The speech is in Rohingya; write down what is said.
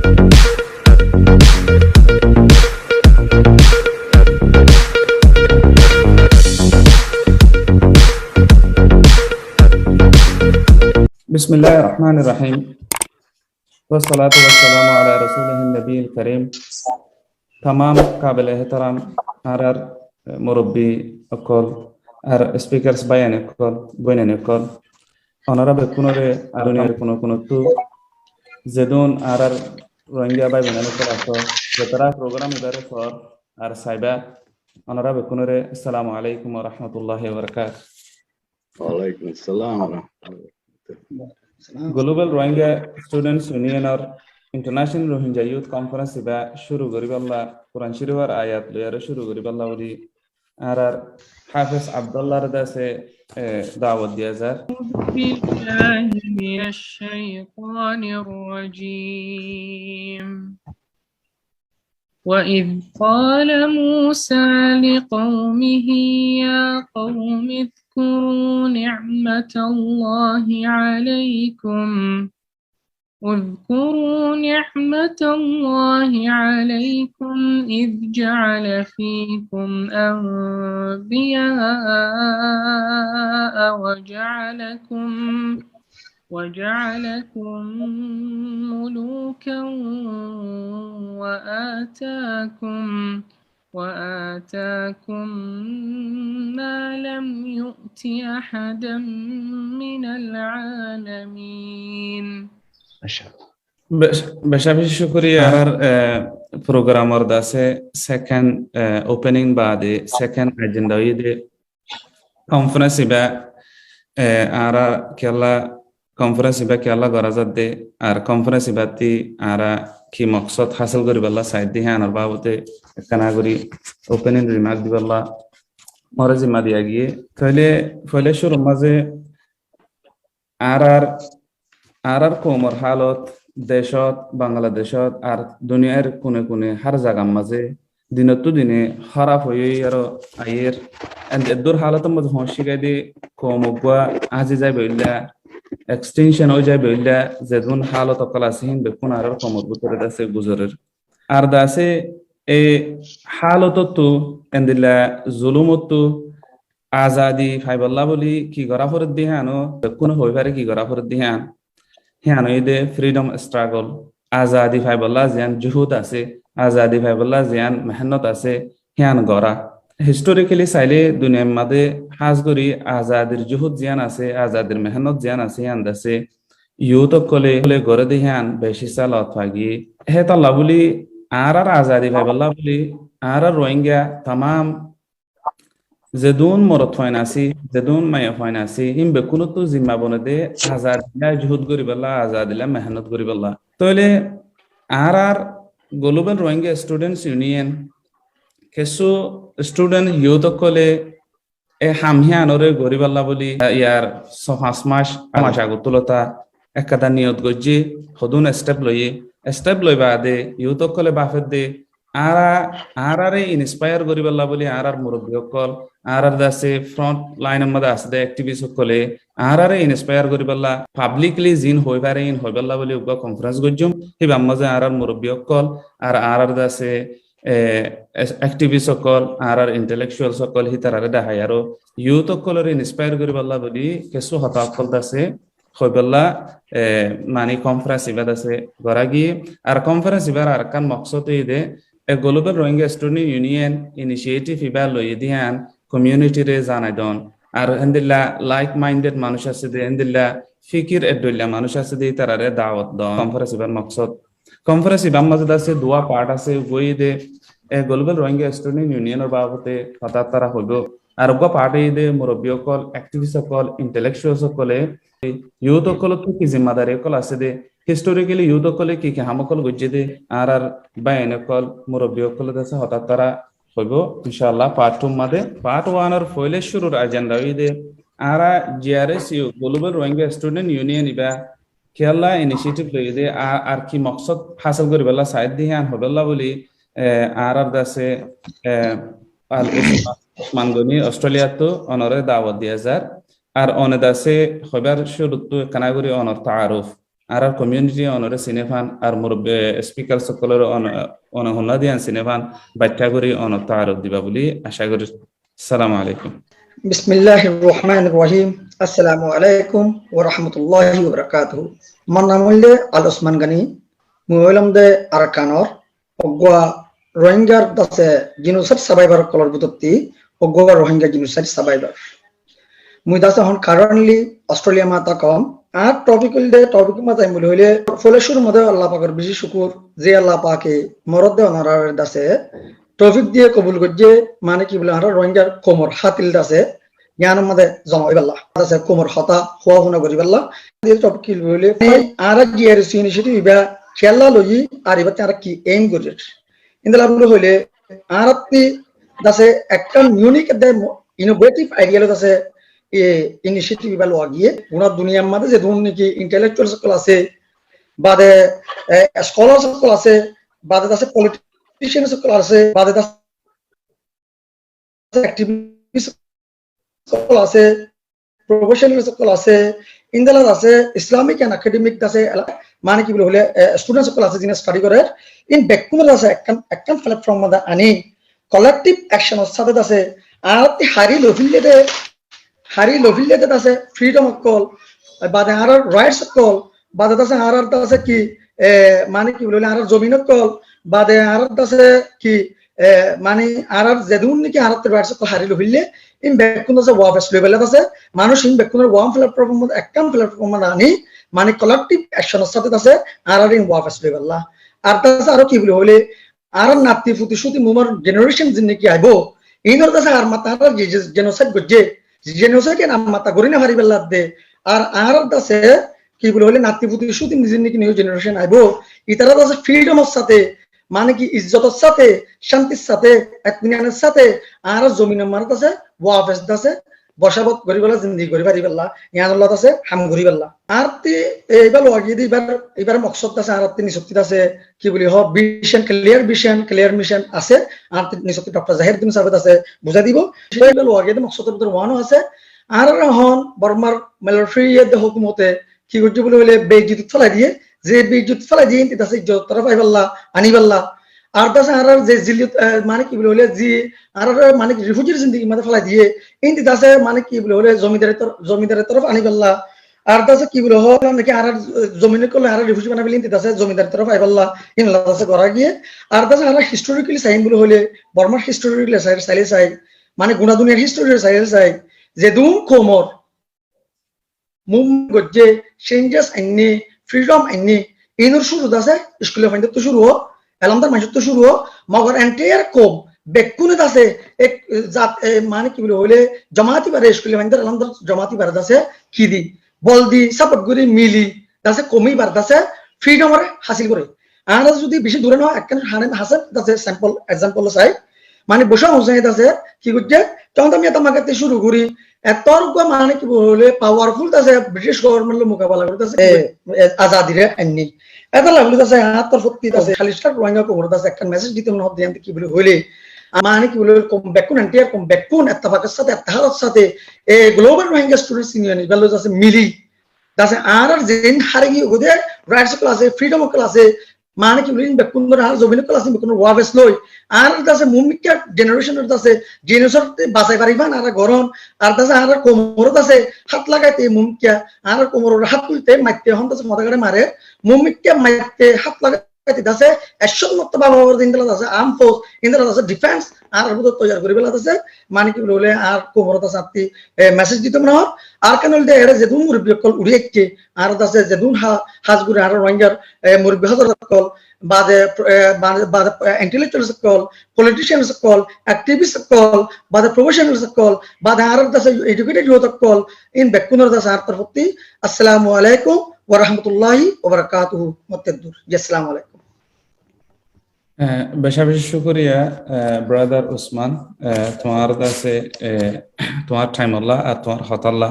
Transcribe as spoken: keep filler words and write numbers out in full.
بسم الله الرحمن الرحيم. والصلاة والسلام على رسوله النبي الكريم. Tamam kabile ehtaram añárar, eh, murubbi ókkol, ar speakers báiyain ókkol, bóinain ókkol, onorá bekkúnore ar duniyar kuno kunottú zedún añárar Rohingya bái bóinain ókkol asó, zetará program ibáre sór ar saibá, onorá bekkúnore assalamu alaikum wa rahmatullahi wa barakatuh. Walaikum assalam wa rahmatullahi wa barakatuh. Global Rohingya Students Union or International Rohingya Youth Conference ibá cúru goríballa, Kuran Córifor ayat loiyaré cúru goríballa buli añárar Háfez Abdullar dase, eh, dawot diya zar. أعوذ بالله من الشيطان الرجيم. وإذ قال موسى لقومه يا قوم اذكروا نعمة الله عليكم، اذكروا نعمة الله عليكم إذ جعل فيكم أنبياء وجعلكم وجعلكم ملوكا وآتاكم، وآتاكم ما لم يؤت أحدا من العالمين. Maca Allah. Bec-, beca beci cúkuriya. Añárar, eh, programor dase second, eh, opening baade second agenda óiye de conference ibá, eh, añára kiyólla conference ibá kiyólla gorá zadde, ar conference ibátti añára ki moksód hásil goríballa saidde, híanor babote ekkána gorí opening remark diballa more zimma diya giyé. Tóile foila cúrur mazé añárar, añárar koumor hálot decót, Bangladecót ar duniyair kune kune hár zagar mazé dinottú dine hóraf ói ói aró aiyér. En-, eddúr hálotor mazé foóñsi giyé de koum uggúa áñzi zaibolla, extinction ói zaibolla, zedún hálot ókkol asé, hín bekkún añárar koumor bútore dase guzorer. Ar dase e hálotottú, endilla zulúmottú azadi faibolla buli ki gorá foredde híano bekkúne hoi fare ki gorá foredde hían. Hían óiye de freedom struggle. Azadi faibolla ziyán juhud asé, azadi faibolla ziyán mehénnot asé, hían gorá. Historically sailé duniyair mazé hás gorí azadir juhud ziyán asé, azadir mehénnot ziyán asé, hían dase youth ókkole goré de hían beci sálot fagiyé. Hétolla buli añárar azadi faibolla buli añárar Rohingya tamam zedún morotfuain así, zedún maiyafuain así, hín bekkúnottú zimma bone de azadilla juhud goríballa, azadilla mehénnot goríballa. Tóile añárar Global Rohingya Students Union kessú student youth ókkole e ham híanoré goríballa buli, eh, yar só fañs mac, mac agottú lóta ekkán niyot goijjé, hodún step loiyé, step loi baade youth ókkole bafedde, añára, añáráre inspire goríballa buli añárar murubbi ókkol, añárar dase front line or mazé asé de activist ókkole, añáráre inspire goríballa publicly zin hoi fare in hoiballa buli uggúa conference goijjum, híbar mazé añárar murubbi ókkol, ar añárar dase eh, es-, activist ókkol, añárar intellectuals ókkol, hítarare dahái aró youth ókkolore inspire goríballa buli kessú hotá ókkol dase hoiballa, eh, mani conference ibá dase gorá giyé. Ar conference ibár arekkán moksód óiye de, e Global Rohingya Student Union initiative ibá loiyé de hían community re zanai don. Ar héndilla like minded manúic asé de, héndilla fikir eddoilla manúic asé de, hítarare dawot don. Conference ibár moksód Conference ibár mazé de asé duwá part asé, uggúa de, eh, Global Rohingya Student Union or babote hotá tara hoibo. Ar uggúa part óiye de murubbi ókkol, activist ókkol, intellectuals ókkole, youth ókkolottú ki zimmadari ókkol asé de, historically youth ókkole ki ki ham ókkol goijjé de, añárar báiyain ókkol, murubbi ókkole de asé hotá tara hoibo, inshallah, part two mazé. Part one or foila cúrur agenda óiye de, añára G R S U, Global Rohingya Student Union ibá kiyólla initiative loiyé de, a-, ar ki moksód hásil goríballa saidde hían hoiballa buli, eh, añárar dase, eh, Al Usman, Usman Goni Australia ttu onore dawot diya zar. Ar one dase hoibar cúruttu ekkán gorí onor taaruf. añárar community onoré siné fán, ar murubbi speaker ókkolore one, one honnúa diyan siné fán, baiththá gorí one taaruf diba buli acá gorír. Assalamu alaikum. Bismillahir Rahmanir Rahim. Assalamu alaikum wa rahmatullahi wa barakatuhu. Mor nam óilde Ali Usman Gani. Mui óilam de Arakanor uggwá Rohingyar dase genocide survivor ókkolor bútotti uggwá Rohingya genocide survivor. Mui dase ehón currently Australia mazé tákir. Añár topic óilde, topic mazé aiyum buli hoilé, foila cúrur mazé Allah pakor beci cúkur, ze Allah pake morot de onorar dase topic diye kobul goijjé, mane ki buli, añárar Rohingyar koumor hátil dase, yián or mazé zoma óibolla, dase koumor hotá hua funa goríbolla. Diye topic ki buli hoilé, añára G R S U initiative iba kiyólla loiyí, ar ibattú añára ki aim gorír. Endilla buli hoilé, añárattú dase ekkán unique de mo-, innovative idea loi dase e initiative iba lowa giyé. Gura duniyar mazé zedún niki intellectuals ókkol asé, bade, e, scholars ókkol asé, bade dase politicians ókkol asé, bade dase activists ókkol asé, professionals ókkol asé, endilla dase Islamic and academic dase ela-, mane ki buli hoilé, e, students ókkol asé, zine study gorer, in bekkúnor dase ekkán, ekkán platform mazé ani collective action or sáte dase, añárattú hári loi félaiyé de, hári loi félaiyé de dase freedom ókkol, bade añárar rights ókkol, bade dase añárar dase ki, e, mane ki buli hoilé añárar zomin ókkol, bade añárar dase ki, e, mane añárar zedún niki añárattú rights ókkol hári loi félaiyé, in bekkún dase wafes loibolla dase, manúic in bekkúnor one platform or mazé, ekkán platform or mazé ani, mane collective action or sáte dase, añárar in wafes loibolla. Ar dase aró ki buli hoilé, añárar natti futi cúti mumor generation zin niki aibó, inor dase ar matta añára je, je, genocide goijjé, genocide iyan ar matta gorí no faribólla de, ar añárar dase ki buli hoilé natti futi cúti zin niki new generation aibó, itara dase freedom or sáte, mane ki izzot or sáte, cántir sáte, itminan or sáte, añárar zomin or mazé dase wafes dase bosábot goríbolla, zindigi gorí faribólla, yián olla dase ham goríbolla. Añárattú e iba lowa giyé de ibar, ibar moksod dase añárattú nisottú dase ki buli hoó, vision, clear vision, clear mission asé. Añárattú nisottú Doctor Zahir Uddin sábe dase buzái dibo. Iba lowa giyé de moksod or bútore one asé. Añárar ehón Bormar military ye de hókumote ki goijjé buli hoilé beizzot félai diyé, ze beizzot félai diyé, inti dase izzot or torof aibólla, aníbolla. Ar dase añárar ze zillot, e, mane ki buli hoilé, ze añárar mane ki refugee r zindigi mazé félai diyé, inti dase mane ki buli hoilé zomindari tor-, zomindari torof aníbolla. Ar dase ki buli hoilé, niki añárar, e, zomin ókkol añárar refugee banai félaiyé, inti dase zomindari torof aibólla, in dase gorá giyé. Ar dase añára historically saiyum buli hoilé, Bormar historically sai, sailé sai, mane gura duniyar history sailé sai, zedún koumor movement goijjé, changes ainné, freedom ainné, inor cúru dase school or fuaindattú cúru ó, elamdar manúicottú cúru ó, mogor entire koum bekkúne dase ek zat, e, mane ki buli hoilé, jomaat ibare, school or fuaindar elamdar jomaat ibare dase ki di, bol di, support gorí mili, dase koum ibare dase freedom ore hásil goré. Añára zodi beci dure no, ekkán hane hase dase sample, example sai, mane Bosá Hussain dase ki goijjé, Cónda Miya Tamakattú cúru gorí, ettór uggwá mane ki buli hoilé powerful dase British government loi mukabela gorí dase, e, e, azadi re ainné. Etolla buli dase añár torfóttu dase Khalistan Rohingya koumore dase ekkán message dito mone hoó de, ki buli hoilé, mane ki buli hoilé, koum bekkún, entire koum bekkún ettefak or sáte, ettehad or sáte, e, Global Rohingya Students Union iba loi dase mili, dase añárar zin hári giyé de rights ókkol asé, freedom ókkol asé, mane ki buli, in bekkúnor añárar zomin ókkol asé, in bekkúnor wafes loi, añárar dase mumikká generation or dase genocide ore basai faribán añára gorón, ar dase añárar koumor dase hát lagaite mumikká, añárar koumor hát tulte maitte hon dase motagare mare, mumikká maitte hát lagaite dase ekcó mottó baba baba indilla dase armed force, indilla dase defense, añárar bútore toiyar gorí féla dase, mane ki buli hoilé, añárar koumor dase añárattú, e, message dito mone hoó. Ar ekkán óilde, ere zedún murubbi ókkol uçí aiccé, añárar dase zedún ha-, hás gorí añárar Rohingyar, e, murubbi házrat ókkol, bade, e, bade, bade, e, intellectuals ókkol, politicians ókkol, activists ókkol, bade professionals ókkol, bade añárar dase educated youth ókkol, in bekkúnor dase añár torfóttu assalamu alaikum wa rahmatullahi wa barakatuhu. Motteddur. Ji, assalamu alaikum. Eh, beca beci cúkuriya, eh, brother Usman, eh, tuáñr dase, eh, tuáñr time olla ar tuáñr hotálla.